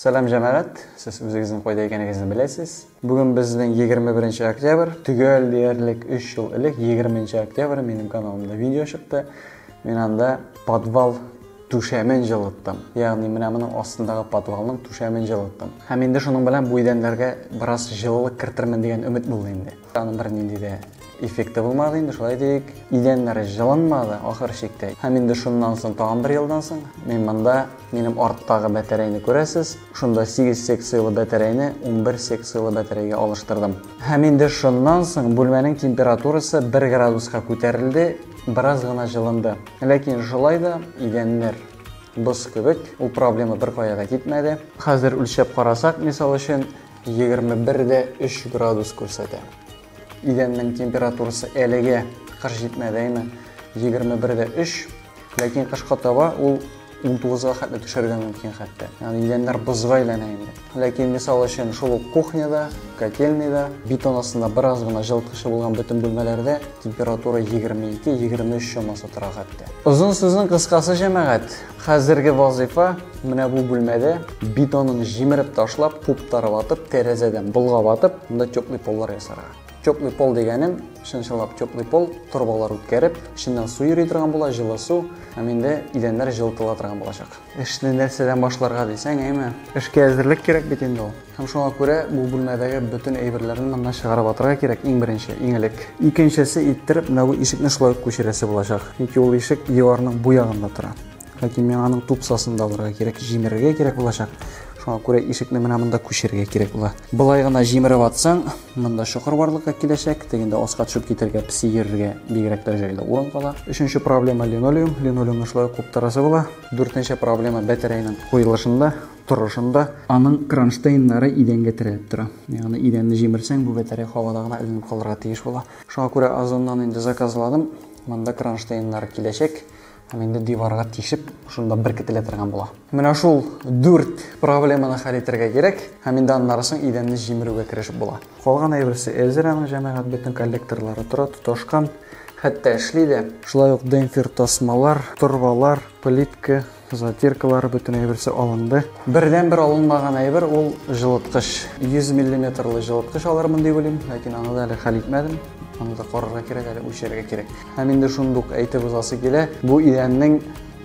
Сәлам, җәмәгать! Сез үзегезнең кайда икәнегезне беләсез. Бүген безнең 21 октябрь, төгәл диярлек 3 ел элек 20 октябрь минем каналымда видео чыкты. Мин анда подвал түшәмен җылыттым. Ягъни менә моның астындагы подвалның түшәмен җылыттым. Һәм инде шуның белән бу идәннәргә бераз җылылык кертермен дигән өмет булды инде. Аның бернинди дә эффекты булмады инде, шулай диик. Идәннәр җылынмады ахыр чиктә. Һәм инде шуннан соң, тагын бер елдан соң, мин монда минем арттагы батарейны күрәсез. Шунда 8 секциялы батарейны 11 секциялы батарейга алыштырдым. Һәм инде шуннан соң бүлмәнең температурасы 1 градуска күтәрелде, бераз гына җылынды. Ләкин шулай да идәннәр боз кебек, ул проблема беркая да китмәде. Хәзер үлчәп карасак, мисал өчен, 21,3 градус күрсәтә. Идәннең температурасы әлегә кыш җитмәде, әйме? 21,3, ләкин кышка таба ул 19-га хәтле төшәргә мөмкин хәтта. Ягъни идәннәр бозга әйләнә инде. Ләкин мисал өчен шул ук кухняда, котельныйда, бетон астында бераз гына җылыткычы булган бөтен бүлмәләрдә температура 22-23 чамасы тора хәтта. Озын сүзнең кыскасы, җәмәгать, хәзерге вазыйфа менә бу бүлмәдә бетонын җимереп ташлап, куптарып атып, тәрәзәдән болгап атып, монда теплый поллар ясарга. Теплый пол дигәнем, чын-чынлап теплый пол, торбалар үткәреп, эченнән су йөри торган була, җылы су, һәм инде идәннәр җылытыла торган булачак. Эшне нәрсәдән башларга дисәң, әйме? Эшкә әзерлек кирәк бит инде ул. Һәм шуңа күрә бу бүлмәдәге бөтен әйберләрне моннан чыгарып атырга кирәк, иң беренче, иң элек. Икенчесе иттереп, менә бу ишекне шулай ук күчерәсе булачак. Чөнки ул ишек диварның бу ягында тора. Ләкин миңа аның тупсасын да алырга кирәк, җимерергә кирәк булачак. Шуңа күрә ишекне менә монда күчерергә кирәк була. Болай гына җимереп атсаң, монда чокыр барлыкка киләчәк, тегендә аска төшеп китәргә, песи йөрергә бигрәк тә җайлы урын кала. Өченче проблема линолеум. Линолеумны шулай ук куптырасы була. Дүртенче проблема батарейның куелышында, торышында. Аның кронштейннары идәнгә терәлеп тора. Ягъни идәнне җимерсәң, бу батарея һавада гына эленеп калырга тиеш була. Шуңа күрә Озоннан инде заказладым. Монда кронштейннар киләчәк. Һәм инде диварга тишеп, шунда беркетелә торган була. Менә шул 4 проблеманы хәл итәргә кирәк. Һәм инде аннары соң идәнне җимерүгә керешеп була. Калган әйберсе әзер аның, җәмәгать, бөтен коллекторлары тора, тоташкан, хәтта эшли дә. Шулай ук демпфер тасмалар, торбалар, плитка, затиркалар, бөтен әйберсе алынды. Бердән-бер алынмаган әйбер ул җылыткыч. 100 миллиметрлы җылыткыч алырмын дип уйлыйм, ләкин аны да әле хәл итмәдем. Аны да карарга кирәк, әле үлчәргә кирәк. Һәм инде шундук әйтеп узасы килә, бу идәннең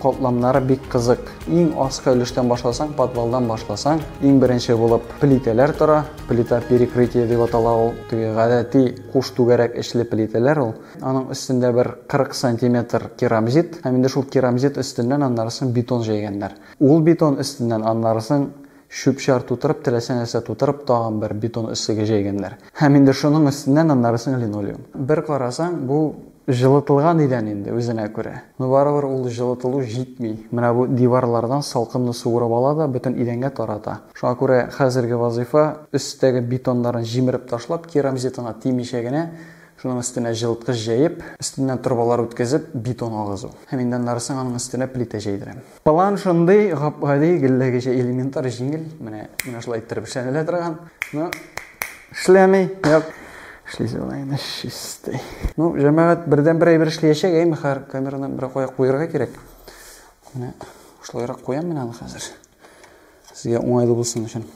катламнары бик кызык. Иң аскы өлештән башласаң, подвалдан башласаң, иң беренче булып плитәләр тора. Плита перекрытие дип атала ул. Теге гадәти куш түгәрәк эчле плитәләр ул. Аның өстендә бер 40 сантиметр керамзит, һәм инде шул керамзит өстеннән аннары соң бетон җәйгәннәр. Ул бетон өстеннән аннары соң чүп-чар тутырып, теләсә нәрсә тутырып, тагын бер бетон өслеге җәйгәннәр. Һәм инде шуның өстеннән аннары соң линолеум. Бер карасаң, бу җылытылган идән инде үзенә күрә. Но барыбер ул җылытылу җитми. Менә бу диварлардан салкынны суырып ала да бөтен идәнгә тарата. Шуңа күрә хәзерге вазыйфа өстәге бетоннарын җимереп ташлап, керамзитына тимичә генә, шуның өстенә җылыткыч җәеп, өстеннән торбалар үткәзеп, бетон агызу. Һәм инде аннары соң аның өстенә плитә җәйдерәм. План шундый, гап-гади, гелләгечә элементар, җиңел. Менә, менә шулай иттереп эшләнелә торган. Ну, эшләми, юк. Эшлисе була инде, чистый. Ну, җәмәгать, бердән-бер әйбер эшләячәк, әйме, хәзер камераны бер кая куярга кирәк. Менә шулайрак куям мин аны хәзер. Сезгә уңайлы булсын өчен.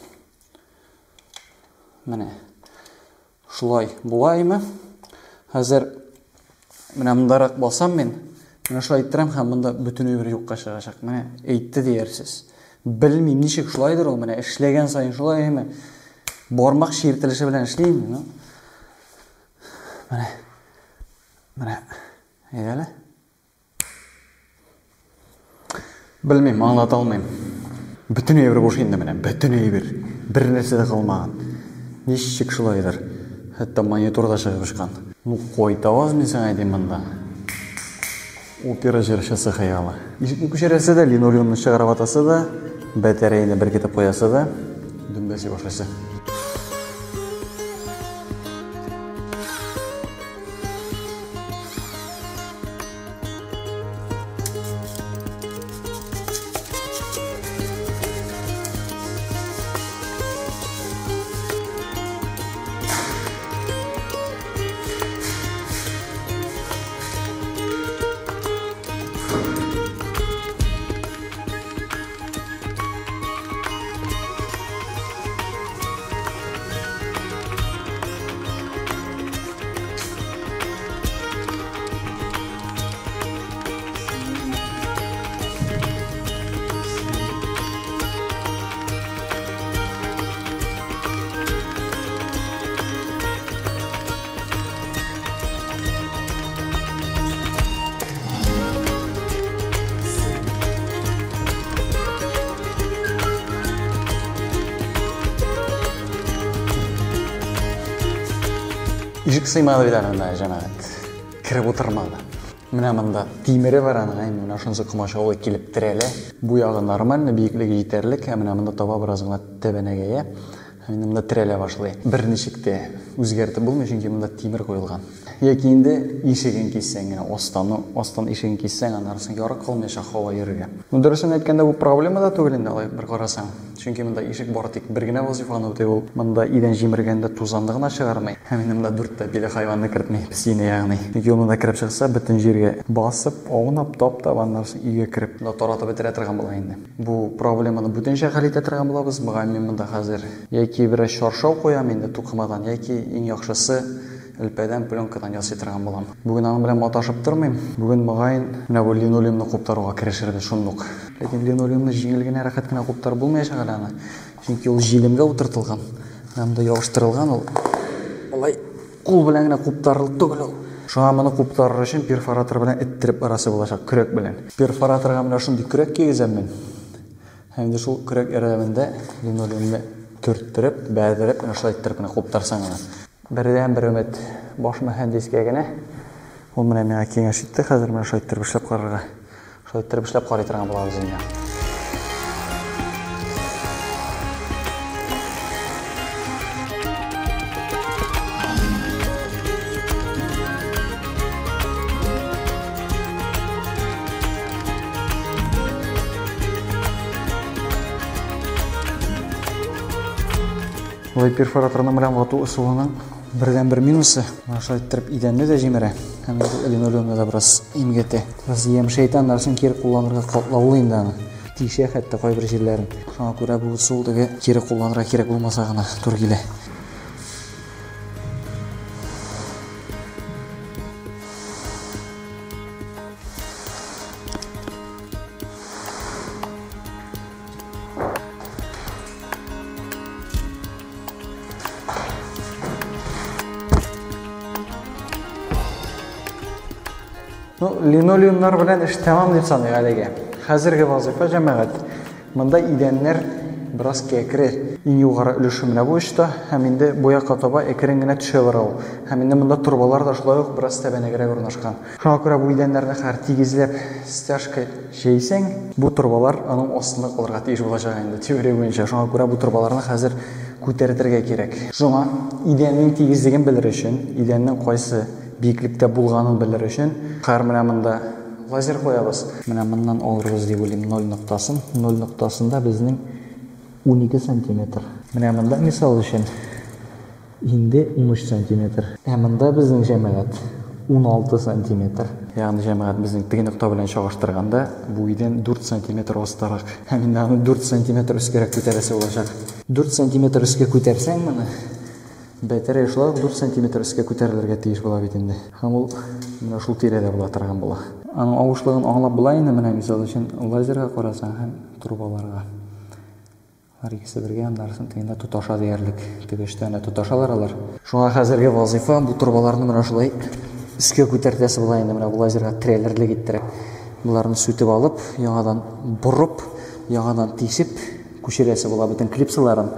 Менә. Шулай була име? Хәзер менә мондарак басам мин. Менә шулай иттерәм һәм монда бөтен әйбер юкка чыгачак. Менә әйтте диярсез. Белмим, ничек шулайдыр ул, менә эшләгән саен шулай име? Бармак чиртелеше белән эшлим. Ну. Менә. Менә. Әйдә әле. Белмим, аңлата алмыйм. Бөтен әйбер буш инде менә, бөтен әйбер. Бер нәрсә дә калмаган. Ничек шулайдыр? Хәтта монитор да чыгып очкан. Ну, кайтаваз мин сиңа әйтим монда. Опера җырчысы хыялы. Ишекне күчерәсе дә, линолеумны чыгарып атасы да, батарейны беркетеп куясы да, дөмбәси башлыйсы. Ишек сыймады бит әле монда, җәмәгать. Кереп утырмады. Менә монда тимере бар аның, әй, менә шунысы комачаулый килеп терәлә. Бу ягы нормально, биеклеге җитәрлек, ә менә монда таба бераз гына тәбәнәгәя. Һәм инде монда терәлә башлый. Берничек тә үзгәртеп булмый, чөнки монда тимер куелган. Яки инде ишеген киссәң генә, астан, астан ишеген киссәң, аннары соң ярык калмаячак һава йөрергә. Ну, дөресен әйткәндә, бу проблема да түгел инде, алай бер карасаң. Чөнки монда ишек бары тик бер генә вазифаны үти, ул монда идән җимергәндә тузанны гына чыгармый. Һәм инде монда дүрт тәпиле хайванны кертми, песине ягъни. Чөнки ул монда кереп чыкса, бөтен җиргә басып, аунап, таптап, аннары соң өйгә кереп, монда таратып бетерә торган була инде. Бу проблеманы бүтәнчә хәл итә торган булабыз. Мөгаен, мин монда хәзер яки бераз чаршау куям инде тукымадан, яки иң яхшысы элпәдән, пленкадан ясый торган булам. Бүген аның белән маташып тормыйм. Бүген, мөгаен, менә бу линолеумны куптаруга керешербез шундук. Ләкин линолеумны җиңел генә, рәхәт кенә куптарып булмаячак әле аны. Чөнки ул җилемгә утыртылган. Менә монда ябыштырылган ул. Алай кул белән генә куптарырлык түгел ул. Шуңа моны куптарыр өчен перфоратор белән эттереп барасы булачак, көрәк белән. Перфораторга менә шундый көрәк кигезәм мин. Һәм инде шул көрәк ярдәмендә линолеумны төрттереп, бәрдереп, менә шулай иттереп кенә куптарсаң гына. Бердәнбер өмет баш мөһәндискә генә. Ул менә миңа киңәш итте, хәзер менә шулай иттереп эшләп карарга. Шулай иттереп эшләп карый торган булабыз инде. Болай перфораторның белән вату ысулының бердән-бер минусы, менә шулай иттереп идәнне дә җимерә һәм инде линолеумны да бераз имгәтә. Бераз ямьшәйтә, аннары соң кире кулланырга катлаулы инде аны. Тишә хәтта кайбер җирләрен. Шуңа күрә бу ысул теге кире кулланырга кирәк булмаса гына туры килә. Ну, линолеумнар белән эш тәмам дип саныйк әлегә. Хәзерге вазыйфа җәмәгать. Монда идәннәр бераз кәкре. Иң югары өлеше менә бу очта, һәм инде бу якка таба әкрен генә төшә бара ул. Һәм инде монда торбалар да шулай ук бераз тәбәнәгрәк урнашкан. Шуңа күрә бу идәннәрне хәзер тигезләп стяжка җәйсәң, бу торбалар аның астында калырга тиеш булачак инде, теория буенча. Шуңа күрә бу торбаларны хәзер күтәртергә кирәк. Шуңа идәннең тигезлеген белер өчен, идәннең кайсы биеклектә булганын белер өчен, хәзер менә монда лазер куябыз. Менә моннан алырбыз дип уйлыйм ноль ноктасын. Ноль ноктасында безнең 12 сантиметр. Менә монда, мисал өчен, Инде 13 сантиметр. Ә монда безнең җәмәгать 16 сантиметр. Ягъни җәмәгать безнең теге нокта белән чагыштырганда, бу идән 4 сантиметр астарак. Һәм инде аны 4 сантиметр өскәрәк күтәрәсе булачак. 4 сантиметр өскә күтәрсәң моны, бәтәрәй шулай ук 4 сантиметр өскә күтәрелергә тиеш була бит инде. Һәм ул менә шул тирәдә була торган була. Аның авышлыгын аңлап була инде, менә мисал өчен лазерга карасаң һәм трубаларга. Алар икесе бергә, аннары соң тегендә тоташа диярлек. Теге өчтән дә тоташалар алар. Шуңа хәзерге вазыйфа бу торбаларны менә шулай өскә күтәртәсе була инде, менә бу лазерга терәлерлек иттереп. Боларны сүтеп алып, яңадан борып, яңадан тишеп күчерәсе була бөтен клипсаларын.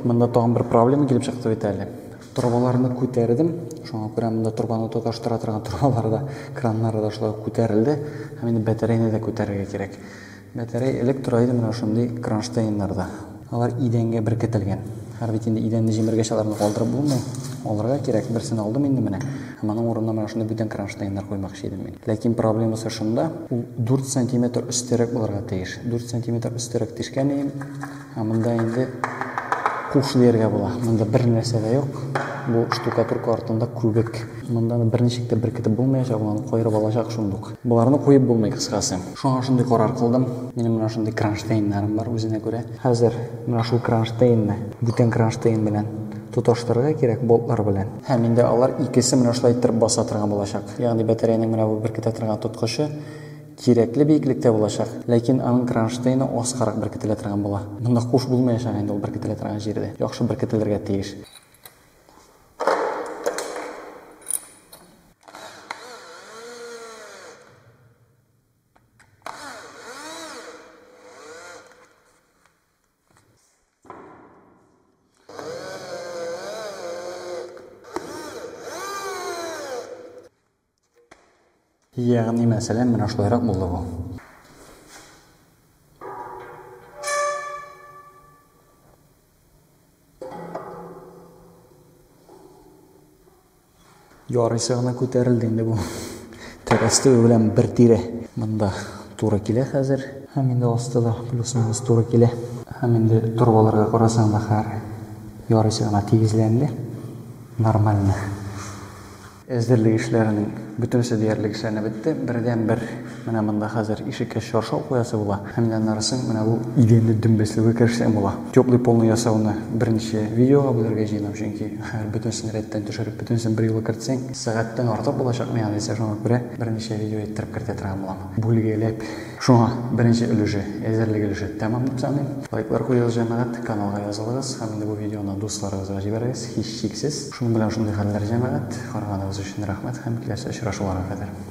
Монда тагын бер проблема килеп чыкты бит әле. Торбаларны күтәрдем. Шуңа күрә монда торбаны тоташтыра торган торбалар да, краннары да шулай күтәрелде. Һәм инде батарейны да күтәрергә кирәк. Батарей элек тора иде менә шундый кронштейннарда. Алар идәнгә беркетелгән. Хәзер бит инде идәнне җимергәч аларны калдырып булмый. Алырга кирәк. Берсен алдым инде менә. Һәм аның урынына менә шундый бүтән кронштейннар куймакчы идем мин. Ләкин проблемасы шунда, ул 4 сантиметр өстәрәк булырга тиеш. 4 сантиметр өстәрәк тишкән идем. Ә монда инде куш дияргә була. Монда бер нәрсә дә юк. Бу штукатурка артында күбек. Монда берничек тә беркетеп булмаячак, аны каерып алачак шундук. Боларны куеп булмый, кыскасы. Шуңа шундый карар кылдым. Минем менә шундый кронштейннарым бар үзенә күрә. Хәзер менә шул кронштейнны бүтән кронштейн белән тоташтырырга кирәк, болтлар белән. Һәм инде алар икесе менә шулай иттереп баса торган булачак. Ягъни батареяның менә бу беркетә торган тоткычы кирәкле биеклектә булачак, ләкин аның кронштейны аскарак беркетелә торган була. Монда куш булмаячак инде ул беркетелә торган җирдә. Яхшы беркетелергә тиеш. Ягъни, мәсәлән, менә шулайрак булды бу. Ярыйсы гына күтәрелде инде бу. Тәрәз төбе белән бер тирә. Монда туры килә хәзер. Һәм инде асты да плюс-минус туры килә. Һәм инде торбаларга карасаң да хәзер ярыйсы гына тигезләнде. Нормально. Әзерлек эшләренең бөтенесе диярлек эшләнеп бетте. Бердәнбер менә монда хәзер ишеккә чаршау куясы була. Һәм дә аннары соң менә бу идәнне дөмбәсләүгә керешсәң була. Теплый полны ясауны берничә видеога бүләргә җыенам, чөнки хәзер бөтенесен рәттән төшереп, бөтенесен берьюлы кертсәң, сәгатьтән артык булачак миңа дисә, шуңа күрә берничә видео иттереп кертә торган булам. Бүлгәләп. Шуңа беренче өлеше, әзерлек өлеше тәмам дип саныйм. Лайклар куегыз, җәмәгать, каналга язылыгыз һәм инде бу видеоны дусларыгызга җибәрегез, һичшиксез. Шуның белән шундый хәлләр, җәмәгать. Караганыгыз өчен рәхмәт һәм киләсе очрашуларга кадәр.